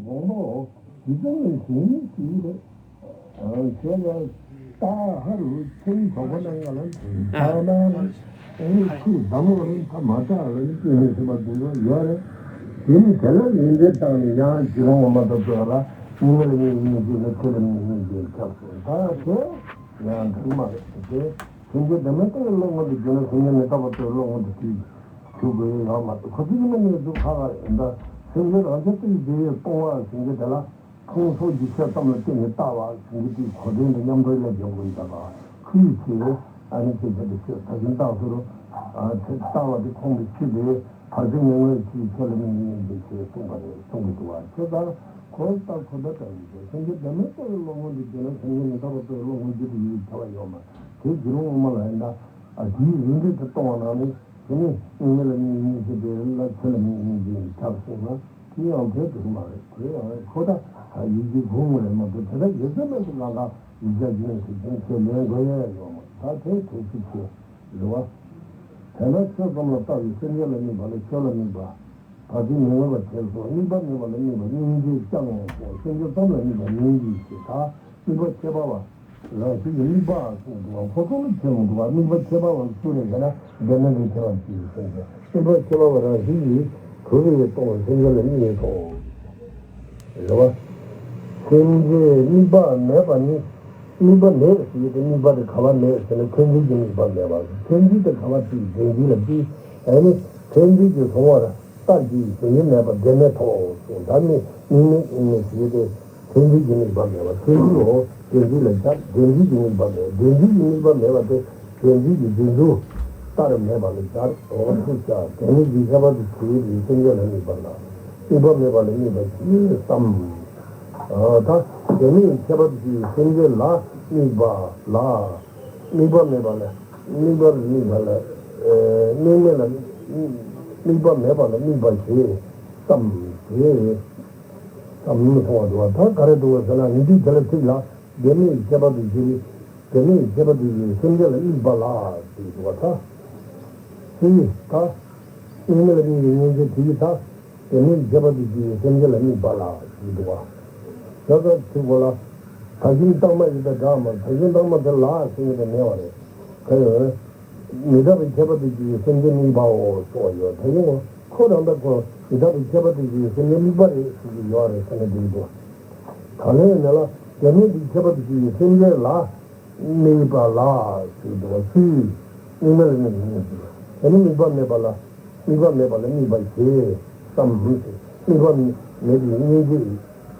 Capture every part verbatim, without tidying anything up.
དང་པོ་དེ་ཙམ་ལས་གཞན་ཞིག་རེད། ཁྱེད་ལ་ལྟ་ཧ་རུ་ཁྱེད་ཚོགས་པ་ནང་ང་ལ་ལྟ་ན་ཨེ་ཁུར་གདམ་བ་རུ་ཐ་མ་ལྟ་ལ་ནི་ཀུན་ནས་སེམས་པ་སྡུག་པ་ཡོད་རེད། དེ་ནི་དེ་ལ་ཡིན་འདྲེ་བཏང་ནས་ཡང་ཇི་རོང་བ་མ་ཐོབ་ཚོད་ལ་མི་ལ་མི་ཡིན་གྱི་ལ་ཁྱེད་ལ་མི་ཡིན་གྱི་ཁྱབ་སོང་ད་ཁྱེད་ཡང་འགྲིག་མ་རེད་དེ། སེམས་ཅན་བདེ་མོ་ལྟ་བའི་བློ་ངོ་དུ་འགྱུར་ན་སེམས་ཅན་མི་རྟག་པ་ལྟ་བའི་བློ་ངོ་དུ་འགྱུར། ཞུ་དགོས་ཡོད་མ་གཏོགས་ཁོ་ཚོ་ཡིན་ན་གནས་ཚུལ་ཁག་ཁག་རེད་ད། སེམས་ཅན་རང་ཆ་ཏིག་ཏིག་ཡོད་སྟོང་བ་སེམས་ཅན་དེ་ལ་ཁོང་ཚོ་གི་ཆོས་གཏམ་ལ་བརྟེན་ནས་ལྟ་བ་སེམས་ཅན་དེའི་གོ་དོན་དང་མཉམ་དུ་སླེབས་ཡོང་དགོས་ཡོད་ད། ཁུལ་ཆེ་ཨ་ནི་ཆེ་ཆེ་དུ་ཆོས་ད་གིན་བཏགས་ཟེར་རོ། ཨ་ཆེ་ལྟ་བ་དེ་ཁོང་གི་ཆོས་དེ་བར་ཆད་ངན་ངོན་ཆེ་ཆོས་ལ་མི་ཡིན་པའི་ཆོས་གསུངས་པ་རེད་གསུང་གི་འདུག་བ་ཆོས་ལྟར་ཁོ་ལྟ་ཁོ་ལྟ་ལྟ་བུ་ཆོས་སེམས་ཅན་བདེ་མོ་ལྟ་བའི་བློ་ངོ་འདི་བརྗོད་ན་སེམས་ཅན་མི་རྟག་པ་ལྟ་བའི་བློ་ངོ་འདི་དུ་ཡོད་པའི་ཁྱབ་པ་ཡོད་མ་དེ་གི་རུང་ངོ་མ་ལ་ཡིན་ད། ཨ་དེའི་རིན་འགྲེལ་དུ་གཏོང་བ་ནང་ནས། དེ་ནས་སྙིགས་མ་ལ་སྙིགས་སྙིགས་ཞེས་པའི་ལ་ཆོས་ལ་མི་སྙིགས་ཀྱི་ཁྱབ་སོང་ན་དེ་ཡང་དེ་དུ་མ་རེད་དེ་ཡང་ཁོ་ད་ཡིག་གི་གུང་རེད་མ་གཏོགས་དེ་ལ་ཡོད་ཚད་མེད་དུ་ང་ག་ཡིག་ཆ་ཡིན་ཟེར་དོན་ཆེ་ལེན་དགོས་ཡ་ཡོད་མ་ད་དེ་དེ་ཚིག་ཆེ་རེད་བ། དེ་ན་ཆོས་ཙམ་ལ་ལྟ་བའི་སེམས་ཅན་ལ་དམིགས་པ་ལ་ཆོས་ལ་དམིགས་པ། བར་ཆད་མི་མངོན་པ་ཁྱེར་སོ་དམིགས་པ་མེད་པ་ལ་དམིགས་པ་སྙིང་རྗེ་ཅང་ངོ་སོ་སེམས་ཅན་ཙམ་ལ་དམིགས་པ་སྙིང་རྗེ་ཞེས་ད་དམིགས་པ་ཁྱད་པར་བ། རང་བཞིན་གྱིས་དམིགས་པ་གསུངས་འདུག་བ་ཁོ་ཚོ་ནི་ཁྱེད་མི་འདུག་བ་དམིགས་པ་ཁྱད་པར་བ་སུ་རེད་ཟེར་ན་འདི་ནི་འདི་ཁྱད་པར་གྱིས་སེམས་ཅན་དམིགས་པ་ཁྱད་པར་བ་རང་བཞིན་གྱིས་གྲུབ་པའི་སྟོང་པ་སེམས་ཅན་ལ་དམིགས་སོ། རེད་བ། སེམས་ཅན་དམིགས་པ་མེད་པ་ནི་དམིགས་པ་མེད་ཟེར་ཏེ་དམིགས་པ་དེ་ག་བ་མེད་ཟེར་ན་མཚན་ཉིད་ཀྱི་དམིགས་པ་མེད་པ་མཚན་ཉིད་དེ་ག་བ་དེ་བདེན་འཛིན་ལ་དེ་ཨ་ནི་མཚན་ཉིད་ཀྱི་བཟུང་བར། རྟགས་ཀྱིས་གཞན་ཉིད་མེད་པ་བདེན་མེད་ཐོགས་སོ། ད་ནི་དམིགས་མེད་དམིགས་མེད་ཞེས་ཏེ་མཚན་ཉིད་ཀྱི་དམིགས་པ་མེད་པ་མཚན་ཉིད་འོ་བདེན་འཛིན་ལ་སྦྱར་བདེན་འཛིན་གྱི་དམིགས་པ་མེད་བདེན་འཛིན་གྱི་དམིགས་པ་མེད་པ་དེ་བདེན་འཛིན་གྱི་རྗེས་འཇུག་ལྟར་མེད་པ་ལ་སྦྱར་འོ་ཐུག་བྱ་དེ་ནི་འདི་ཁྱད་པར་དུ་གྱུར་པའི་སེམས་ཅན་ལ་དམིགས་པ་ལ་དམིགས་པ་མེད་པ་ལ་དམིགས་པ་ཞེས་སམ། ད་དེ་ནི་ཁྱད་པར་དུ་གྱུར་པའི་སེམས་ཅན་ལ་དམིགས་པ་ལ། དམིགས་པ་མེད་པ་ལ་དམིགས་པར་དམིགས་པ་ལ། དམིགས་མེད་ལ་དམིགས་པ་མེད་པ་ལ་དམིགས་པ་ཞེས་བསམ་ཞེས་བསམ་སོང་བ་འདུག་བ་ད་ག་རེ་འདུག་བ་ཟེར་ན་ནི་འདི་དེ་ལ་ཚིག་ལ་བདེན་མེད་ཁྱད་པར་དུ་གྱུར་བདེན་མེད་ཁྱད་པར་དུ་གྱུར་སེམས་ཅན་ལ་དམིགས་པ་ལ་ཞེས་འདུག་བ་ད་ཚིག་ད་དམིགས་མེད་ལ་དམིགས་པའི་སྙིང་རྗེ་དེ་ཡི་ད། དེ་ནི་ཁྱད་པར་དུ་གྱུར་པའི་སེམས་ཅན་ལ་དམིགས་པ་ལ་ཞེས་འདུག་བ། ད་ལྟ་ཚིག་པོ་ལ། ད་ཞིང་ལྟག་མ་ཡི་དང་འདྲ་མ་ད་ཞིང་ལྟག་མ་དེ་ལ་ཟེར་ཡོད་པ་མེད་པ་རེད། ཁ་ཡོད། མི་རྟག་པའི་ཁྱད་པར་དུ་གྱུར་པའི་སེམས་ཅན་དམིགས་པའོ་གསུངས་པ་ཡོད་ད་ཡིན་ངོ་ཁོ་རང་ད་ཁོ་མི་རྟག་པའི་ཁྱད་པར་དུ་གྱུར་པའི་སེམས་ཅན་དམིགས་པ་རེད་ཟེར་གྱི་ཡོད་རེད་ཟེར་ན་འགྲིག་འདུག་ད་ལན་ནི་ལ་དེ་ནི་འདི་ཁྱད་པར་དུ་གྱུར་པའི་སེམས་ཅན་ལ། དམིགས་པ་ལ་ཞེས་འདུག་བ་སུའི་དམིགས་མེད་ལ་དམིགས་པའི་སྙིང་རྗེ་དེ་ནི་དམིགས་པ་མེད་པ་ལ་དམིགས་པ་མེད་པ་ལ་དམིགས་པ་ཞེས་བསམ་ཞེས་དམིགས་པ་མེད་པའི་སྙིང་རྗེ་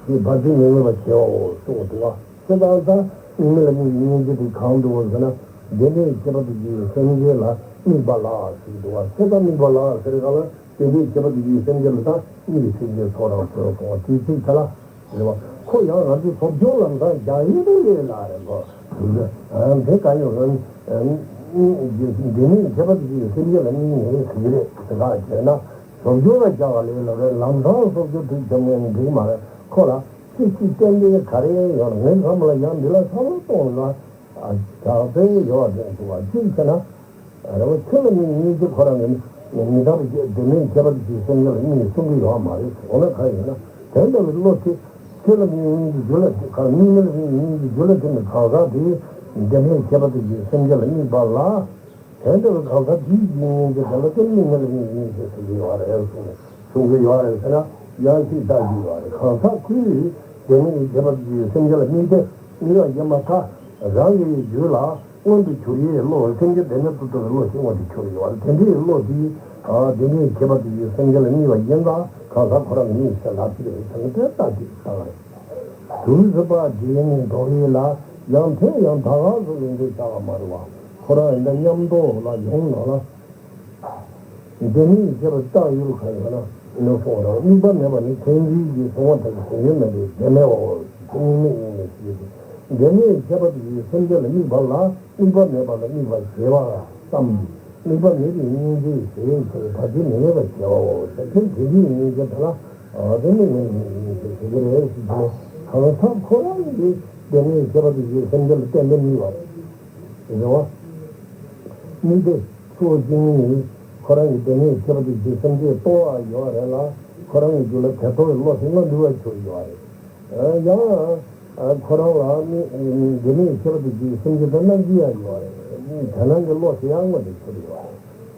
ཞེས་བར་ཆད་མི་མངོན་པར་བྱེད་པའོ་གསུངས་འདུག་བ་ཁྱེད་ལྟར་ད་དམིགས་མེད་ལ་དམིགས་པའི་སྙིང་རྗེ་དེ་གང་འདུག་བ་ཟེར་ན་བདེན་པའི་ཁྱད་པར་དུ་གྱུར་པའི་སེམས་ཅན་ལ་དམིགས་པ་ལ་ཞེས་འདུག་བ་ཁྱེད་ལྟར་དམིགས་པ་ལ་ཟེར་ག་ལ། དེ་འདྲའི་ཁྱད་པར་དུ་གྱུར་སེམས་ཅན་ལ་དང་གཉིས་ཀྱི་སེམས་ཅན་ཚོགས་རང་ཚོགས་གོང་དེའི་ཚིག་ཐ་ལ་རེད་བ། ཁོ་ཡང་ང་ཚོའི་ཟབ་སྦྱོང་ལམ་སང་རྒྱག་ཡིན་དུ་ལས་ལ་རེད་གོ། དེ་ག་ཡོད་རེད། འདི་ནི་ཁྱད་པར་དུ་གྱུར་སེམས་ཅན་ལ་གཉིས་ངེས་ཟིག་རེད་དེ་ག་བྱས་ན་ཟབ་སྦྱོང་ལ་རྒྱག་ལས་ལ་རེད་ལམ་སང་ཟབ་སྦྱོང་དུ་བྱ་མེད་འགྲིག་མ་རེད་ཁོ་ལ་ཅི་ཅི་བསྟན་པའི་ག་རེ་ཡོད་ངའི་བསམ་ལ་ཡང་འདི་ལ་བསམ་བློ་གཏོང་ལ། བྱ་བཙལ་ཡོད་པ་དེ་འདུག་བ་གཅིག་བྱས་ན། རེ་བ་ཆོས་ལ་དམིགས་པའི་སྙིང་རྗེ་ཁོ་རང་གི་མི་རྟག་པའི་བདེན་མེད་ཁྱད་པར་གྱི་སེམས་ཅན་ལ་དམིགས་གསུང་གི་ཡོད་མ་རེད་འོ་ན་གང་ཡིན་ན་དེ་འདྲ་བའི་བློ་དེ་ཆོས་ལ་དམིགས་པའི་སྙིང་རྗེ་རྒྱུ་ལ་གང་དམིགས་མེད་ལ་དམིགས་པའི་སྙིང་རྗེ་རྒྱུ་ལ་དེ་ནི་གང་ཟག་དེ་བདེན་མེད་ཁྱད་པར་གྱི་སེམས་ཅན་ལ་དམིགས་པ་ལ། དེ་འདྲ་བའི་གང་ཟག་དེའི་སྙིང་རྗེ་དེ་ལ་དེ་དམིགས་མེད་ལ་དམིགས་པའི་སྙིང་རྗེ་ཟེར་གྱི་ཡོད་རེད་གསུངས་གསུང་གི་ཡོད་རེད་ཟེར་ན་ཡང་ཅིག་ལྟ་གི་ཡོད་རེད་གང་ཟག་ཁོས་བདེན་མེད་ཁྱད་པར་གྱི་སེམས་ཅན་ལ་དམིགས་ཏེ་དམིགས་པ་ཡིན་མ་ཐག་རང་གི་རྒྱུད་ལ། མངོན་དུ་གྱུར་པའི་བློ་སེམས་ཅན་བདེན་མེད་དུ་རྟོགས་པའི་བློ་ཞིག་མངོན་དུ་གྱུར་ཡོད་པ་དེ་འདྲའི་བློ་དེ་བདེན་མེད་ཁྱད་པར་དུ་ཡོད་སེམས་ཅན་ལ་དམིགས་པ་ཡིན་ཙང་གང་ཟག་ཁོ་རང་གི་དམིགས་བྱ་ལ་ཅི་རེད་ཟེར་ན་དེ་ལྟ་ཅིག་ལྟ་བ་རེད། དུས་སུ་པ་དེ་ནི་འགྲོ་བའི་ལ་ཡང་དེ་ཡང་ད་ག་སུ་ལེན་དུ་བྱ་བ་མ་རེད་བ་ཁོ་རང་ཡིན་ན་མཉམ་དུ་ལ་ཡོང་ན་ལ། བདེན་མེད་ཁྱད་པར་བཏགས་ཡུལ་གང་ཡོད་ན་ནོ་སོང་རང་དམིགས་པ་མེད་པ་ནི་མཚན་གཞི་ཡི་གཟུང་བ་དང་གཞན་ཡོད་མེད་པའི་བདེན་མེད་འོ། དེ་དམིགས་མེད་དབྱིངས་ནས་ཞེས་ཏེ། བདེན་མེད་ཁྱད་པར་དུ་ཡོད་སེམས་ཅན་ལ་དམིགས་པ་ལ་དམིགས་པ་མེད་པ་ལ་དམིགས་པ་ཞེས་པ་ཙམ། དམིགས་པ་མེད་པའི་སྙིང་རྗེ་ཞེས་བྱ་བའི་བར་ཆད་མི་གནས་པ་ཞེས་པའོ། ཟེར་མཁན་དེ་འདྲའི་སྙིང་རྗེ་དེ་ལ་དེ་དམིགས་མེད་དབྱིངས་ནས་ཞེས་བྱ་གི་རེད་ཟེར་གྱི་ནས་གང་ཟག་ཁོ་རང་གིས་བདེན་མེད་ཁྱད་པར་དུ་ཡོད་སེམས་ཅན་ལ་གཏན་ནས་དམིགས་པ་རེད་བ། དམིགས་པའི་ཚུལ་གཅིག་ནི་ཁོ་རང་གི་བདེན་མེད་ཁྱད་པར་དུ་གྱུར་སེམས་ཅན་རྟོགས་པ་ཡོད་རེད་ལ། ཁོ་རང་གི་རྒྱུད་ལ་དེ་ལྟ་བུའི་བློ་ཞིག་མངོན་འདུག་པ་ཆོས་ཡོད་རེད། ཡང་ཁོ་རང་ལ་མི་འདི་ནས་ཁྱད་པར་དུ་འགྱུར་བའི་སེམས་ཅན་དང་རྣམ་བཅད་ཡང་ཡོད་རེད། དེ་སྣང་གི་བློ་ཞིག་ཡང་མངོན་དུ་གྱུར་ཡོད་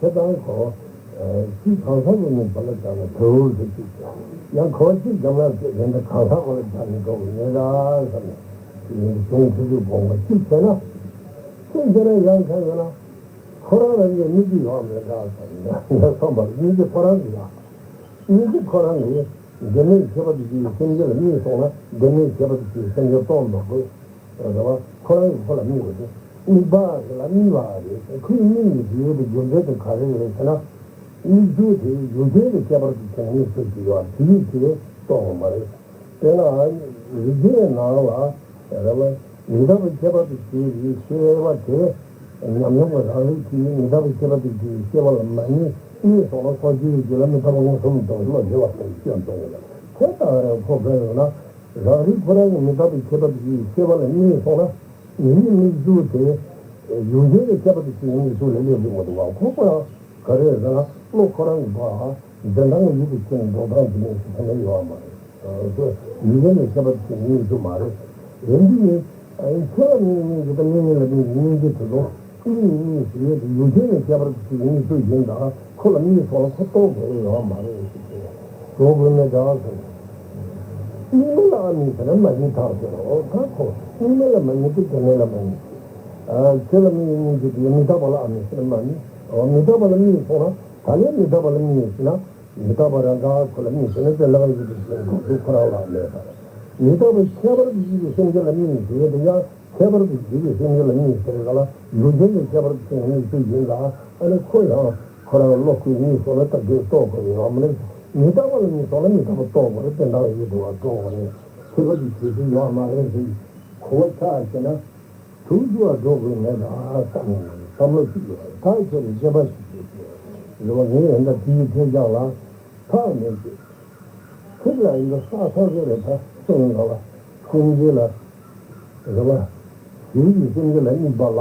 རེད། དེ་དང་ཁོ། གཅིག་གང་ཟག་གི་མིང་བར་ལ་སྦྱར་ནས་བོད་ཟེར་གཅིག་ཡང་ཁོ་གཅིག་འཇམ་ལ་བཅད་དེ་འདི་གང་ཟག་བར་ལ་སྦྱར་ནས་འགྲོ་གི་མེད་ར་བསམ་ནས། གཞུང་ཁོ་ཚོའི་དགོངས་པ་གཅིག་བྱས་ན། གཅིག་བྱས་ན་ཡང་ཁ་ཡོད་ན། ཁོ་རང་རང་གི་སྙིང་རྗེ་ཡོད་མེད་འདྲ་བསམ་ནས་བསམ་པར་སྙིང་རྗེ་ཁོ་རང་གི་ཡ། སྙིང་རྗེ་ཁོ་རང་གི་འདི་ནས་ཁྱད་པར་དུ་འགྱུར་བའི་སེམས་ཅན་ལ་དམིགས་སོང་ན་འདི་ནས་ཁྱད་པར་དུ་འགྱུར་བའི་སེམས་ཅན་རྟོགས་མི་དགོས། རེད་བ། ཁོ་རང་གིས་ཁོ་ལ་དམིགས་པ་དེ། དམིགས་པ་དེ་ལ་དམིགས་པ་རེད། ཁོའི་དམིགས་ནས་བརྗོད་པའི་རྒྱུ་མཚན་དེ་ག་རེ་རེད་ཟེར་ན། དམིགས་ཚུལ་དེ་ཡུལ་ཅན་གྱི་ཁྱད་པར་དུ་བྱས་ནས་དམིགས་ཚུལ་ཅིག་ཡོད་དེ་ཡིན་ཞེས་རྟོགས་པ་མ་རེད། དེས་ན་རིགས་པའི་ནང་ལ་རེད་བ། མི་རྟག་པའི་ཁྱད་པར་དུ་བྱས་པའི་ཤེས་པ་དེ་ཉམས་མྱོང་གི་རང་རིག་གིས་མི་རྟག་པའི་ཁྱད་པར་དུ་བྱས་པའི་ཤེས་པ་ལ་མ་ངེས་དམིགས་སོང་ན་སོ་སྐྱེའི་རྒྱུད་ལ་མི་རྟག་པ་མངོན་སུམ་དུ་བློ་བདེ་བ་དང་སྐྱོན་མཐོང་གི་ལ། དེ་ལྟ་བ་རེད། ཁོ་དཔེར་ན། རང་རིག་ཁོ་རང་གི་མི་རྟག་པའི་ཁྱད་པར་དུ་ཡིན་ཤེས་པ་ལ་དམིགས་སོང་ན། མི་ཡི་དམིགས་ཚུལ་དེ། ཡུལ་ཅན་གྱི་ཁྱད་པར་དུ་ཡིན་དམིགས་ཚུལ་ལ་སླེབས་ཀྱི་མི་འདུག་བ། ཁོ་ཁོ་རང་ག་རེ་ཟེར་ན་བློ་ཁོ་རང་གི་བ། འདི་འདྲ་ཡུལ་དུ་ཕྱིན་འགྲོ་སྟངས་དེ་ནས་སུ་ཐོན་ཡོད་བ་མ་རེད། ཡུལ་ཅན་གྱི་ཁྱད་པར་དུ་ཡིན་དམིགས་ཚུལ་མ་རེད། རེད་འདི་ནི། ཁྱོད་ལ་དམིགས་དམིགས་ཀྱི་དང་མི་མི་ལ་དམིགས་ཀྱི་དམིགས་ཚུལ་དེ་ཚོ། ཨུ་ཨུ་ཨུ་ཞེས་ཡོད་དེ་ཡུལ་ཅན་གྱི་ཁྱད་པར་དུ་ཡིན་ཚུལ་ཡིན་ད། ཁོ་ལ་དམིགས་སོང་ན་ཁོ་རྟོགས་དགོས་ཡོད་མ་རེད་ཟེར་གྱི་འགྲོ་དགོས་མེད་འདྲ་ཟེར། དམིགས་མེད་ལ་ཨ་དམིགས་ཟེར་ན་མ་དམིགས་ཐག་ཆོད་རོ། ད་ཁོ་དམིགས་མེད་ལ་མ་དམིགས་ཏེ་དེ་མེད་ལ་མ་དམིགས། ཁྱོད་ལ་དམིགས་དམིགས་ཀྱི་དེ་མི་རྟག་པ་ལ་ཨ་དམིགས་ཟེར་ན་མ་དམིགས། མི་རྟག་པ་ལ་དམིགས་སོང་ན་ད་ལན་མི་རྟག་པ་ལ་དམིགས་ཟེར་ན། མི་རྟག་པ་རང་དག་ཁོ་ལ་དམིགས་ཟེར་ན་དེ་ལ་ཡོད་པའི་སེམས་ཁོ་ཚོ་ཁོ་རང་ལ་མེད་པར། མི་རྟག་པའི་ཁྱད་པར་དུ་ཡིན་པའི་སེམས་ཅན་ལ་དམིགས་ཟེར་དེ་ཡང་། ཁྱད་པར་དུ་འཇུག་པའི་སེམས་ཅན་ལ་དམིགས་ཟེར་ག་ལ་ཡུལ་ཅན་གྱི་ཁྱད་པར་དུ་ཡང་དམིགས་སུ་ཡིན་ལ། ཨ་ནི་ཁོ་ཡང་ཁོ་རང་བློ་ཁོའི་དམིགས་སོགས་ལ་བརྟག་དཔྱད་རྟོགས་དགོས་ཡོད་མ་རེད། མི་རྟག་པ་ལ་དམིགས་སོགས་ལ་མི་རྟག་པ་རྟོགས་དགོས་རེད། དེ་འདྲ་ཡོད་འདུག་བ་རྟོགས་དགོས་རེད། ཁྱད་པར་དུ་བྱེད་རྒྱུ་ཡོད་མ་རེད་ཟེར། གོ་བ་ཆགས་ཟེར་ན། དུག་ཅུ་བ་འགྲོ་དགོས་མེད་ལ་བསམ་བསམ་བློ་ཅིག་ཡོད་རེད། ཐག་ཆོད་པའི་དཔྱད་པ་ཞིག་བྱེད་དགོས་རེད་བ། ངས་ཡང་ད་དེའི་ཐད་ཀྱང་ལ་ཐག་མེད་ཅེས། ཁྱེད་ལ་ཡིན་ན་ས་ཐག་ཆོད་རེད། ད་སོང་ཡིན་ག་ལ་སེམས་ཅན་ལ། རེད་བ། ཡུལ་གྱི་སེམས་ཅན་ལ་དམིགས་པ་ལ་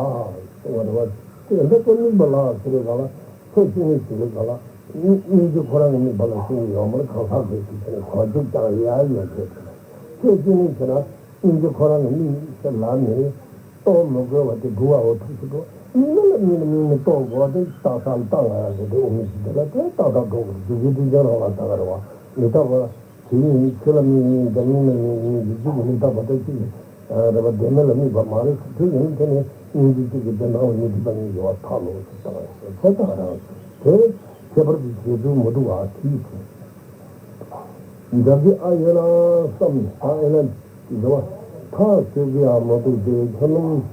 གསུངས་པ་རེད་བ། དེ་འདྲ་ཚོ་དམིགས་པ་ལ་ཟེར་བའི་སྒང་ལ་ཚོ་ཆུང་ངུ་ཞིག་རེད་ག་ལ། སྙིང་རྗེ་ཁོ་རང་གི་དམིགས་པ་ལ་གསུངས་ཡོད་མ་རེད། གང་ཟག་སྒོས་ཀྱི་ཆེད་ནས་གོ་རྒྱུ་ཀྱང་ཡ་ཡོད་ཚོད་དེ་ལ་ཚོ་ཆུང་ངུ་ཞིག་ལ་སྙིང་རྗེ་ཁོ་རང་གི་དམིགས་ཟེར་ལ་ནི་རྟོགས་མི་དགོས་པ་དེ་དགུ་བའོ་ཐུགས་སུ་འགྲོ། དམིགས་མེད་ལ་དམིགས་ནས་དམིགས་མེད་རྟོགས་དགོས་པ་དེ་རྟགས་གསལ་བཏང་ཡ་ཟེར་དེ་འོ་མི་ཞིག་དེ་ལ་དེ་རྟགས་གསལ་འགྲོ་དགོས་རྒྱུ་གི་དུས་ཀྱང་རང་ལ་ད་ག་རེད་བ། མི་རྟག་པ། དེ་ཡིན་ཁྱོད་ལ་དམིགས་ཡིན་འདི་དམིགས་མེད་ཡིན་ཡིན་ཡིན་གཅིག་མི་རྟག་པ་དེ་གཅིག་རེད་པ། བདེན་མེད་ལ་དམིགས་པ་མ་རེད། དེ་ཡིན་དེ་ནི་སྙིང་རྗེ་གཅིག་གི་བདེན་དང་མི་མཐུན་པ་གཉིས་ཡོད་པ་ཐག་ལོག་ཅིག་བཏང་ཡོད་ཚོད་ད་རང་དེ་ཁྱད་པར་གྱི་བྱེད་ཚུལ་མི་འདུག་བ་དེའི་ཚེ། འདྲ་གི་ཨ་ཡོད་ན་བསམ་ཨ་ཨེ་ན་འདྲ་བ་ཐག་ཆོད་ཀྱི་ཨ་མ་འདུག་དེ་ཁྱོད་རྣམས།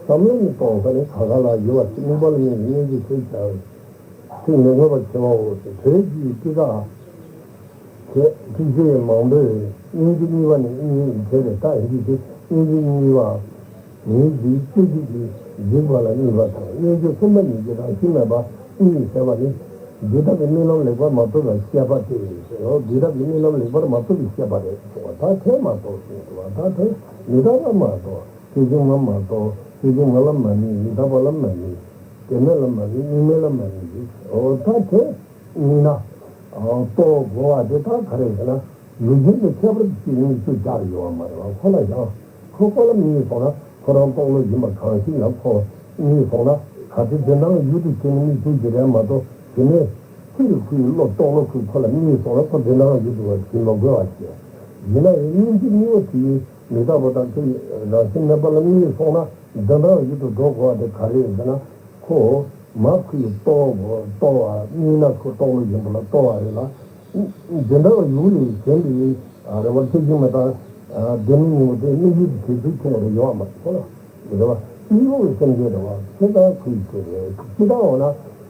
བསམ་བློ་ནི་གཏོང་ས་ནི་ག་ག་ལ་ཡོད་པ་ཞིག་དམིགས་པ་ལ་ངེས་ཀྱི་སྙིང་རྗེ་ཆེ་བྱ་ཚིག་མི་མངོན་པར་བྱེད་པའོ་ཞེས་བོད་ཀྱི་སྤྱི་ཁ་བྱས་ཚིག་བཅད་མང་པོས་སྙིང་རྗེ་གཉིས་པ་ནི་གཉིས་བྱས་ཏེ་ད་ཡིན་གྱི་ཞེས་སྙིང་རྗེ་གཉིས་པ་ཉིད་ཀྱི་སྤྱོད་བྱེད་ཀྱི་འཇིགས་པ་ལ་གཉིས་པ་དང་སྙིང་རྗེ་གསུམ་པ་ཉིད་ཀྱི་རང་བཞིན་མེད་པ་གཉིས་ཟེར་བ་ནི་འདི་དག་གི་རྨི་ལམ་ལེགས་པར་མ་ཐོབ་པའི་བཤད་པ་སྟེ་འདི་དག་གི་རྨི་ལམ་ལེགས་པར་མ་ཐོབ་པའི་བཤད་པ་རེད། ད་དེ་མ་གཏོགས་ཞེས་པ་ད་དེ་མི་རྟག་པ་མ་གཏོགས། སྐྱེ་འཇིག་མ་མ་གཏོགས། སྐྱེ་འཇིག་མ་ལ་མ་དམིགས། མི་རྟག་པ་ལ་མ་དམིགས། བདེན་མེད་ལ་མ་དམིགས། དམིགས་མེད་ལ་མ་དམིགས་ཏེ། འོ་ད་དེ་དམིགས་ན། རྟོགས་དགོས་པ་དེ་དག་ག་རེ་ཟེར་ན། ལུས་རྒྱུན་དུ་ཁྱད་པར་གྱི་དམིགས་སུ་སྦྱར་ཡོད་པ་མ་རེད་བ། ཁོ་ལ་ཡང་། ཁོ་ཁོ་ལ་དམིགས་སོང་ན་ཁོ་རང་རྟོགས་བློ་ཡིན་པ་གང་ཞིག་ལ་ཁོ་དམིགས་སོང་ན་ག་ཚོད་དེ་འདྲ་ཡུལ་དུ་བྱས་ནས་དམིགས་ཐུབ་ཀྱི་རེད་མ་གཏོགས་དེ་ནས་སྤྱིར་ཁོའི་བློ་རྟོགས་བློ་ཁོས་ཁོ་ལ་དམིགས་སོང་ན་ཁོ་དེ་འདྲ་ཡུལ་དུ་བ་བྱེད་མ་དགོས་པ་བྱས། ཡིན་ན་ཡང་སྙིང་རྗེ་གཉིས་པོ་དེ། མི་རྟག་པ་དང་ཁྱོད་རང་བཞིན་མེད་པ་ལ་དམིགས་སོང་ན་འདི་འདྲ་ཡུལ་དུ་འགྲོ་དགོས་པ་དེ་ག་རེ་ཡིན་ཟེར་ན། ཁོ་མ་ཁོའི་རྟོགས་པ་རྟོགས་པ་དམིགས་ན་ཁོ་རྟོགས་པ་ཡིན་པ་ལ་རྟོགས་པ་རེད་ལ། འདི་འདྲ་ཡུལ་ལས་གཞན་པའི་རེ་བ་ཁྱེད་ཀྱིས་མི་ལྟ། བདེན་མི་ཉིད་དེ་དམིགས་ཡུལ་དུ་བྱེད་ཚུལ་ཁྱོད་རེ་ཡོད་མ་རེད་ཁོ་ལ། རེད་བ། དམིགས་པ་གི་སེམས་ཅན་རེད་བ། ཁྱེད་དང་ཁོའི་ཚེ་རེད། ཅི་ལྟར་འོ་ན།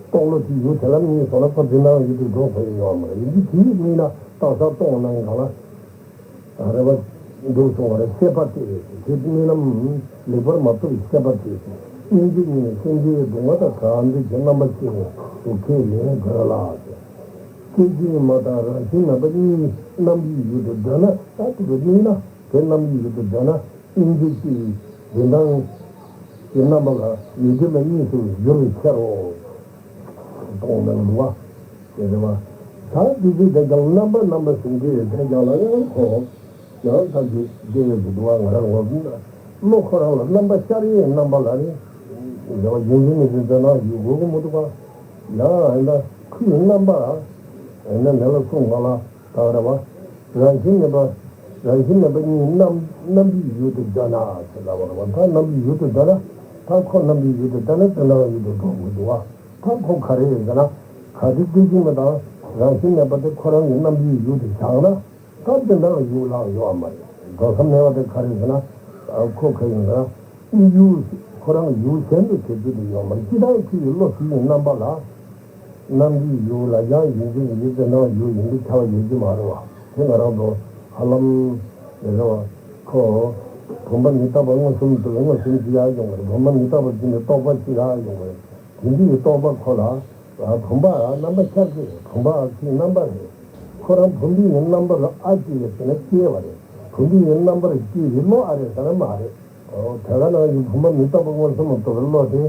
རྟོགས་བློ་དེ་ཡུལ་དེ་ལ་དམིགས་སོང་ན་ཁོ་འདི་འདྲ་ཡུལ་དུ་འགྲོ་དགོས་ཡོད་མ་རེད། ཡིན་གྱི་དེ་ཡིས་དམིགས་ན་རྟགས་གསལ་སྟོང་ནང་གང་ལ། རེ་བ་འདུག་སོང་བ་རེད། ཤེས་པ་དེ་རེད། དེ་རྨི་ལམ་ལེགས་པར་མ་ཐོབ་པའི་ཤེས་པ་དེ་རེད། སྙིང་རྗེ་ཉིད་ནི་སེམས་ཅན་གདུང་བ་དང་གང་འདུལ་གྱི་རྣམ་པ་ཅན་དུ་ཁས་ལེན་དགོས་ལ། སྐད་ཅིག་མ་དང་རང་བཞིན་མེད་པ་གཉིས་རྣམ་དབྱེའི་ཡུལ་དུ་འདོད་ན་ད་དེ་རུ་དམིགས་ན་དེ་རྣམ་དབྱེའི་ཡུལ་དུ་འདོད་ན་སྙིང་རྗེ་སྤྱི་ཡི་འཛིན་སྟངས་ཀྱི་རྣམ་པ་ལ་ཡུལ་དུ་མ་གཉིས་སུ་བསྒྱུར་བའི་ཕྱིར་རོ། གཏོང་མེད་ལ་འདུག་བ། དེ་རེད་བ། ད་དེ་དུས་དེ་ཀྱང་རྣམ་པ་རྣམ་པ་ཟེར་གྱི་ཡོད། དེ་ཀྱང་ལ་ཡང་ཁོ་ཡང་ད་དེ་དེ་ཡོད་དུ་འདུག་བ། ང་རང་ངོ་བློ་ཁོ་རང་ལ་རྣམ་པ་ཤར་ཡས་རྣམ་པ་ལ་རེད། འདྲ་བ་ཡིན་གྱི་མིན་གྱི་འདོད་སྣང་ཡོད་དགོས་ཀྱི་མི་འདུག་བ། ཡང་ཨེ་ན་ཁོའི་རྣམ་པ་ཨེ་ན་མེ་ལ་སོང་བ་ལ་ད་རེད་བ། རང་བཞིན་མེད་པ། རང་བཞིན་མེད་པ་གཉིས་རྣམ་རྣམ་པའི་ཡུལ་དུ་འདོད་ན་ཟེར་ལབ་པ་རེད་བ། ད་རྣམ་པའི་ཡུལ་དུ་འདོད་ན། ད་ཁོ་རྣམ་པའི་ཡུལ་དུ་འདོད་ན་དོན་དམ་ཡུལ་དུ་འགྲོ་དགོས་འདུག་བ། ད་ཁོ་ག་རེ་ཡིན་ཟེར་ན། གལ་ཏེ་སྐད་ཅིག་མ་དང་རང་བཞིན་མེད་པ་དེ་ཁོ་རང་གི་རྣམ་པའི་ཡུལ་དུ་བཞག་ན། ད་དོན་དམ་ཡུལ་ལ་ཡོད་པ་མ་རེད། འགྲོ་ས་མེད་པ་དེ་ག་རེ་ཟེར་ན། ཁོ་ག་ཡིན་ཟེར་ན། དབུས་ཡུལ་ཁོ་རང་ཡུལ་གཞན་དུ་བྱེད་རྒྱུ་དེ་ཡོད་མ་རེད། སྤྱིར་བཏང་ཁོའི་བློ་ཞིག་ཡིན་རྣམ་པ་ལ། རྣམ་པའི་ཡུལ་ལ་ཡང་ཡིན་གྱི་མིན་གྱི་དོན་དམ་ཡུལ་ཡིན་གྱི་ཁྱབ་པ་ཡོད་ཀྱི་མ་རེད་བ། དེ་ང་རང་ཚོ་ཧ་ལམ་རེད་བ། ཁོ་བུམ་པ་མི་རྟག་པ་མངོན་སུམ་དུ་མངོན་སུམ་ཅིག་ཡར་ཡོང་བ་རེད། བུམ་པ་མི་རྟག་པ་ཅིག་ནི་རྟོག་པ་ཅིག་ཡར་ཡོང་བ་རེད། དེ་འདྲའི་རྟོག་པ་ཁོ་ལ་བུམ་པ་རྣམ་པ་ཤར་གྱི་རེད། བུམ་པ་ཅིག་རྣམ་པ་རེད། ཁོ་རང་བུམ་པའི་རྣམ་པར་ཨ་སྐྱེས་ཟེར་ན་སྐྱེས་པ་རེད། བུམ་པའི་རྣམ་པར་སྐྱེས་པའི་བློ་ཨ་རེད་ཟེར་ན་མ་རེད། ཨོ། དེ་ག་ནང་བཞིན་བུམ་པ་མི་རྟག་པ་མངོན་སུམ་དུ་རྟོགས་པའི་བློ་དེ།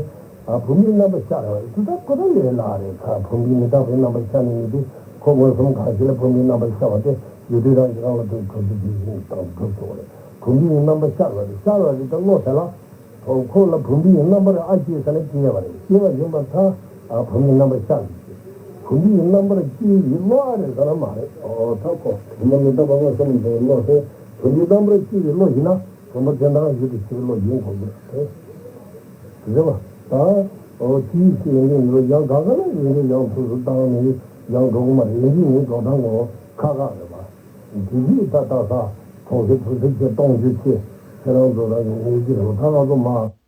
ཨ། བུམ་པའི་རྣམ་པ་ཤར་བ་རེད། དེ་ལྟར་ཁོ་ཐག་ཡོད་ལ་རེད། ཁ་བུམ་པའི་མི་རྟག་པའི་རྣམ་པ་ཤར་ནས་ཡོད་དུས་ཁོ་མངོན་སུམ་གང་ཞིག་ལ་བུམ་པའི་རྣམ་པ་ཤར་བ་དེ་ཡོད་དུས་རང་གིས་རང་ལ་དོན་གྲུབ་ཚུལ་གྱི་ཡིན་དང་གྲུབ་སོང་བ་རེད། བུམ་པའི་རྣམ་པ་ཤར་བ་རེད། ཤར་བ་རེད་ད་བློ་དེ་ལ། ཁོ་ཁོ་ལ་བུམ་པའི་རྣམ་པར་ཨ་སྐྱེས་ཟེར་ན་སྐྱེས་པ་རེད། སྐྱེས་པ་ཡིན་པར་ཐལ། ཨ། བུམ་པའི་རྣམ་པ་ཤར་བ་རེད། བུམ་པའི་རྣམ་པར་སྐྱེས་པའི་བློ་ཨ་རེད་ཟེར་ན་མ་རེད། ཨོ། ད་ཁོ་བུམ་པ་མི་རྟག་པ་མངོན་སུམ་དུ་བློ་དེ་བུམ་པའི་རྣམ་པར་སྐྱེས་པའི་བློ་ཡིན་ན། བུམ་པ་དེ་འདྲ་ཡོད་དུ་ཆེ་བའི་བློ་ཡིན་དགོས་ཀྱི་རེད། རེད་བ། ད། ཨོ། དེའི་ཕྱིར་ཡོན་ཏན་ནི་ཡང་ག་ག་ལ་ཡོན་ཏན་ཡང་དུས་སུ་བཏང་ནས་ཡང་འགྲོ་གི་མ་རེད། ཡོན་ཏན་ནི་འགྲོ་སྟངས་ངོ་ཁ་ཁ་རེད་བ། དེ་དུས་ད་ལྟ་ས་གྲོང་གསེབ་བུ་ཚིགས་ཆེ་སྟོང་ཆུ་ཆེ་ཁྱེད་རང་ཚོ་རང་གི་ངོས་ཀྱི་རེད་བ། ད་ང་ཚོ་མ།